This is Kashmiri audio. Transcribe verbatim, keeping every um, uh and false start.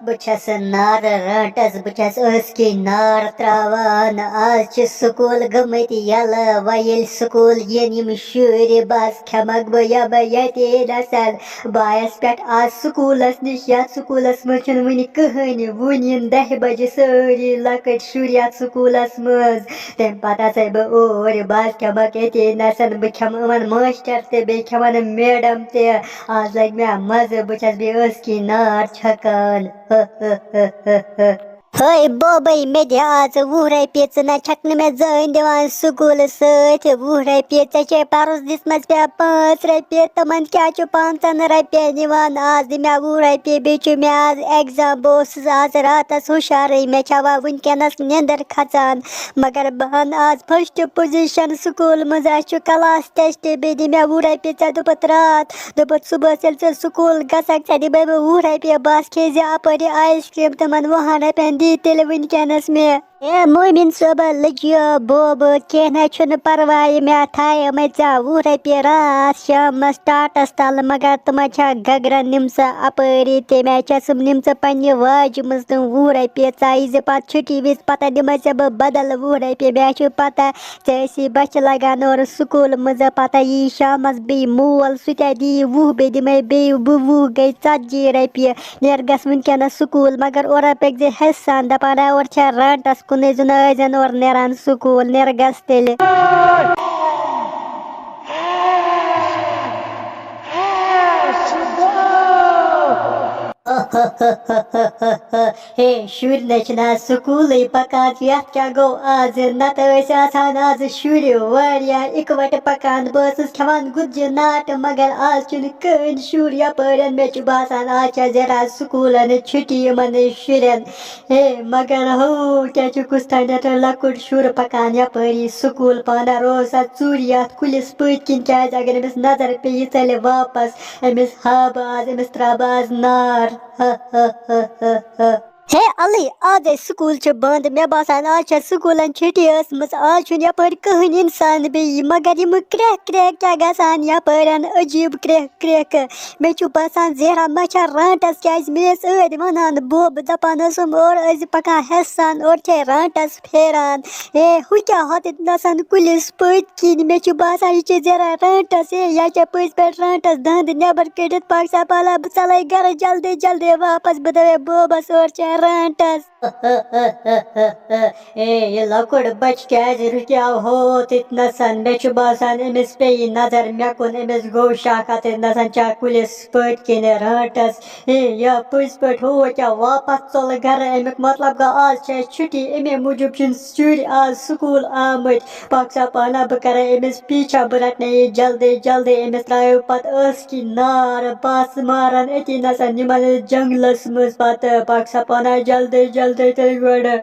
بہٕ چھَس نارٕ رانٛٹَس، بہٕ چھَس ٲسکی نار ترٛاوان۔ آز چھِ سکوٗل گٔمٕتۍ یَلہٕ، وۄنۍ ییٚلہِ سکوٗل یِن یِم شُرۍ، بَس کھٮ۪مَکھ بہٕ یَبہٕ ییٚتی نَسَن۔ بہٕ آیَس پٮ۪ٹھ آز سکوٗلَس نِش، یَتھ سکوٗلَس منٛز چھُنہٕ وٕنہِ کٕہٕنۍ وُنہِ یِن دَہہِ بَجہِ سٲری لۄکٕٹۍ شُرۍ یَتھ سکوٗلَس منٛز۔ تَمہِ پَتہٕ ہسا بہٕ اوٗرۍ، بہٕ حظ کھٮ۪مَکھ ییٚتی نَسَن، بہٕ کھٮ۪مہٕ یِمَن ماشٹر تہِ، بیٚیہِ کھٮ۪مَن یِم میڈم تہِ۔ آز لَگہِ مےٚ مَزٕ، بہٕ چھَس بیٚیہِ ٲسکی نار چھَکان۔ ہٲے بوبَے، مےٚ دِ آز وُہ رۄپیہِ، ژٕ نہ چھَکھ نہٕ مےٚ زٕہٕنۍ دِوان سکوٗلہٕ سۭتۍ۔ وُہ رۄپیہِ، ژےٚ چھے پَرُس دِژمَژ مےٚ پانٛژھ رۄپیہِ، تِمَن کیٛاہ چھُ پانٛژَن رۄپیَن یِوان؟ آز دِ مےٚ وُہ رۄپیہِ، بیٚیہِ چھُ مےٚ آز ایٚگزام، بہٕ اوسُس آز راتَس ہُشارٕے، مےٚ چھَوا وٕنکیٚنَس نیٚنٛدٕر کھَژان؟ مگر بہٕ اَنہٕ آز فٔسٹ پُزِشَن سکوٗل منٛز، اَسہِ چھُ کلاس ٹیسٹ، بیٚیہِ دِ مےٚ وُہ رۄپیہِ، ژےٚ دوٚپُتھ راتھ، دوٚپُتھ صُبحَس ییٚلہِ ژٕ سکوٗل گژھکھ، ژےٚ دِمَے بہٕ وُہ رۄپیہِ، بَس کھیٚیہِ زِ اَپٲرۍ یہِ آیِس کرٛیٖم، تِمَن وُہَن رۄپیَن دِ تیٚلہِ وٕنکیٚنَس مےٚ۔ اے مومِن صٲبہ، لٔجیو بوبہٕ، کینٛہہ نہ چھُنہٕ پَرواے، مےٚ تھایمَے ژےٚ وُہ رۄپیہِ راتھ شامَس ٹاٹَس تَل، مگر تِمَے چھا گگرَن نِمژٕ اَپٲری، تَمہِ آیہِ چھَسَم نِمژٕ پنٛنہِ واجہِ منٛز تِم وُہ رۄپیہِ، ژایہِ زِ پَتہٕ چھُٹی وِزِ پَتہ دِمَے ژےٚ بہٕ بدل وُہ رۄپیہِ، مےٚ چھُ پَتہ ژےٚ ٲسی بۄچھِ لَگان اورٕ سکوٗل منٛزٕ، پَتہ یی شامَس بیٚیہِ مول، سُہ تہِ دی وُہ، بیٚیہِ دِمَے بیٚیہِ بہٕ وُہ، گٔے ژَتجی رۄپیہِ۔ نیر گژھ وٕنکیٚنَس سکوٗل، مگر اورٕ پٔکۍ زِ ہٮ۪س سان، دَپان، "اے، اورٕ چھےٚ رانٛٹَس کُنُے زوٚن، ٲسۍ زَن اورٕ نیران سکوٗل، نیر گژھ تیٚلہِ۔" ہے، شُرۍ نہ چھِنہٕ آز سکوٗلٕے پَکان، یَتھ کیٛاہ گوٚو آز؟ نَتہٕ ٲسۍ آسان آز شُرۍ واریاہ اِکوَٹہٕ پَکان۔ بہٕ ٲسٕس کھٮ۪وان گُتجہِ ناٹہٕ، مگر آز چھُنہٕ کٕہٕنۍ شُر یَپٲرٮ۪ن۔ مےٚ چھُ باسان، آز چھےٚ زیادٕ آز سکوٗلَن چھُٹی یِمَن شُرٮ۪ن۔ ہے، مگر ہو، کیٛاہ چھُ کُس تانٮ۪تھ لۄکُٹ شُر پَکان یَپٲری سکوٗل پانہٕ؟ روز سا ژوٗرِ یَتھ کُلِس پٔتۍ کِنۍ، کیٛازِ اگر أمِس نظر پیٚیہِ، یہِ ژَلہِ واپَس۔ أمِس ہاوٕ بہٕ آز، أمِس ترٛاوٕ بہٕ آز نار۔ ہے اَلٕے، آزَے سکوٗل چھِ بنٛد۔ مےٚ باسان، آز چھےٚ سکوٗلَن چھُٹی ٲسمٕژ۔ آز چھُنہٕ یَپٲرۍ کٕہٕنۍ اِنسان بیٚیہِ۔ مگر یِم کرٛٮ۪کھ کرٛٮ۪کھ کیٛاہ گژھان یَپٲرٮ۪ن؟ عجیٖب کرٛٮ۪کھ کرٛٮ۪کھ۔ مےٚ چھُ باسان، زہرا ما چھےٚ رانٛٹَس، کیٛازِ مےٚ ٲس ٲدۍ وَنان بوبہٕ، دَپان ٲسٕم، اورٕ ٲسۍ زِ پَکان ہٮ۪س سان، اورٕ چھے رانٛٹَس پھیران۔ ہے، ہُہ کیٛاہ ہۄتٮ۪تھ نَسَن کُلِس پٔتۍ کِنۍ؟ مےٚ چھُ باسان، یہِ چھِ زہرا رانٛٹَس۔ ہے، یا چھےٚ پٔزۍ پٲٹھۍ رانٛٹَس؟ دَنٛد نٮ۪بَر کٔڑِتھ پَکھ سا پَلہ، بہٕ ژَلَے گَرٕ جلدی جلدی واپَس، بہٕ دَپے بوبَس، اورٕ چھےٚ رانٛٹَس۔ اے، یہِ لۄکُٹ بچہٕ کیٛازِ رُکیو ہوت ییٚتہِ نَسَن؟ مےٚ چھُ باسان، أمِس پیٚیہِ نظر مےٚ کُن، أمِس گوٚو شک، اَتٮ۪تھ نَسَن چھا کُلِس پٔتۍ کِنۍ رانٛٹَس۔ اے، یا پٔزۍ پٲٹھۍ ہو کیٛاہ واپس ژوٚل گَرٕ؟ اَمیُک مطلب گوٚو، آز چھِ اَسہِ چھُٹی، اَمے موٗجوٗب چھِنہٕ شُرۍ آز سکوٗل آمٕتۍ۔ پَکھ سا پانہ، بہٕ کَرَے أمِس پیٖچھا، بہٕ رَٹنَے یہِ جلدی جلدی، أمِس ترٛایو پَتہٕ ٲسکی نار، بَس مارَن أتی نَسَن یِمَن أسۍ جنٛگلَس منٛز پَتہٕ۔ پَکھ سا پانہ جلدی جلدی تیٚلہِ گۄڈٕ۔